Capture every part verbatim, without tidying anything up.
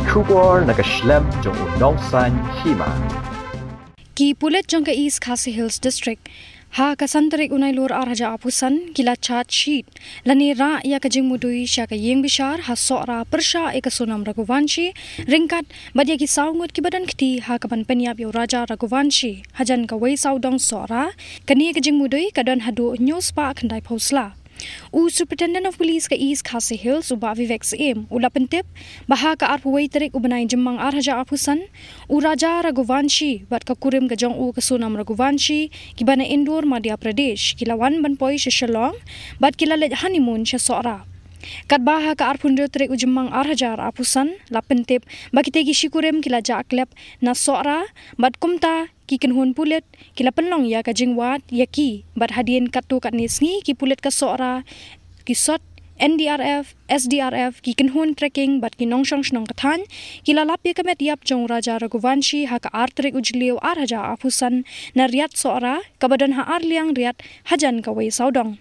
Khubor na ka shlem jong u nongsan hima. Ki pulit jong ka East Khasi Hills District ha ka san tarik u Nailur ar hajar arphew san ki la charge sheet lane rah ïa ka jingmudui sha ka ïing bishar ha Sohra pyrshah ïa ka Sonam Raghuvanshi ryngkat bad ïa ki saw ngut kiba don kti ha kaban pynïap ïa u Raja Raghuvanshi hajan kawei sawdong Sohra. Kane ka jingmudui ka don haduh hynñiew spah khyndai phew sla. U Superintendent of Police ka East Khasi Hills u Bah Vivek Syiem u la pyntip ba ha ka arphew wei tarik u bnai Jymmang ar hajar arphew san u Raja Raghuvanshi bad ka kurim ka jong u ka Sonam Raghuvanshi kiba na Indore, Madhya Pradesh ki la wan ban poi sha Shillong bad ki la leit honeymoon sha Sohra. Katba ha ka arphew hynriew tarik u Jymmang ar hajar arphew san la pyntip ba kita ki shikurim ki la jah klep na Sohra bad kumta ki kynhun pulit ki la pynlong ïa ka jingwad ïa ki bad hadien katto katne sngi ki pulit ka Sohra, ki SOT, N D R F, S D R F, ki kynhun trekking bad ki nongshong shnong ka thaiñ ki la lap ïa ka met ïap jong u Raja Raghuvanshi ha ka ar tarik u Jylliew ar hajar arphew san na Riat Sohra kaba don ha ar liang riat hajan kawei sawdong.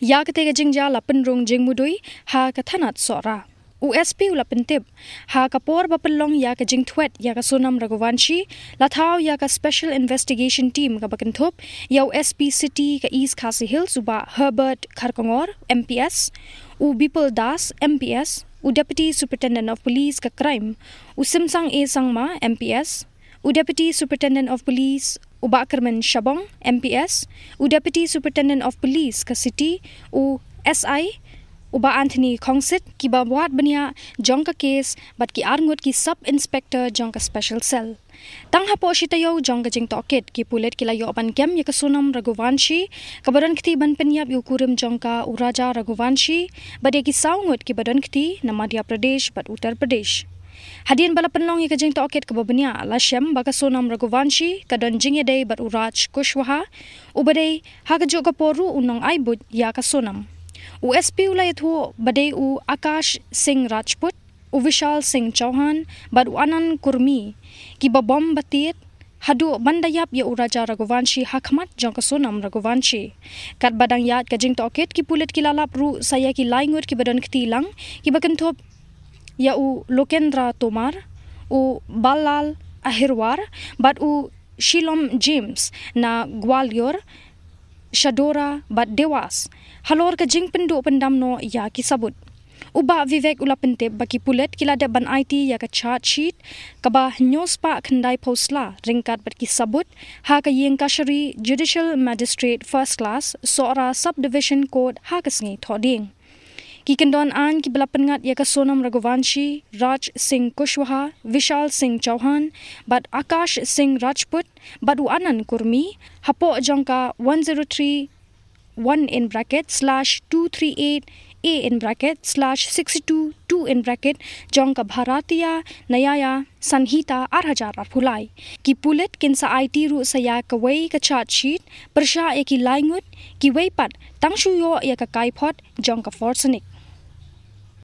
Ïa kata ka jingjia la pynrung jingmudui ha ka thanat Sohra. U S P u la pyntip ha ka por ba pynlong ïa ka jingthwet ïa ka Sonam Raghuvanshi la thaw ïa ka Special Investigation Team kaba kynthup ïa u S P City ka East Khasi Hills u Bah Herbert Kharkongor, M P S, u Bipul Das, M P S, u Deputy Superintendent of Police ka Crime u Simsang A Sangma, M P S, u Deputy Superintendent of Police u Bah Kyrmen Shabong, M P S, u Deputy Superintendent of Police ka City u S I u Bah Anthony Khongsit, kiba wad bniah jong ka case bad ki ar ngut ki Sub Inspector jong ka Special Cell. Tang hapoh shi taïew jong ka jingtohkit ki pulit ki la ïoh ban kem ïa ka Sonam Raghuvanshi kaba don kti ban pynïap ïa u kurim jong ka u Raja Raghuvanshi bad ïa ki saw ngut kiba don kti na Madhya Pradesh bad Uttar Pradesh. Hadien ba la pynlong ïa ka jingtohkit kaba bniah la shem ba ka Sonam Raghuvanshi ka don jingïadei bad u Raj Kushwaha uba dei ha kajuh ka por ruh u nongai buit ïa ka Sonam. U S P u la ïathuh ba dei u Akash Singh Rajput, u Vishal Singh Chauhan bad u Anand Kurmi kiba bom batied haduh ban da ïap ïa u Raja Raghuvanshi ha khmat jong ka Sonam Raghuvanshi. Katba dang ïaid ka jingtohkit ki pulit ki la lap ruh sa ïa ki lai ngut kiba don kti lang kiba kynthup ïa u Lokendra Tomar, u Ballal Ahirwar bad u Shilom James na Gwalior, Shodhara bad Dewas halor ka jingpynduh pyndam noh ïa ki sabut. U Bah Vivek u la pyntip ba ki pulit ki la dep ban aiti ïa ka charge sheet kaba hynñiew spah khyndai phew sla ryngkat bad ki sabut ha ka ïing kashari Judicial Magistrate First Class Sohra Subdivision Court ha ka sngi Thohdieng. Ki kyndon aiñ kiba la pynngat ïa ka Sonam Raghuvanshi, Raj Singh Kushwaha, Vishal Singh Chauhan bad Akash Singh Rajput bad u Anand Kurmi hapoh jong ka one zero three one in bracket slash two three eight A in bracket slash six two two in bracket jong ka Bharatiya Nyaya Sanhita ar hajar arphew lai. Ki pulit kin sa aiti ruh sa ïa kawei ka charge sheet pyrshah ïa ki lai ngut, kiwei pat tang shu ïoh ïa ka kaiphod jong ka Forcenik.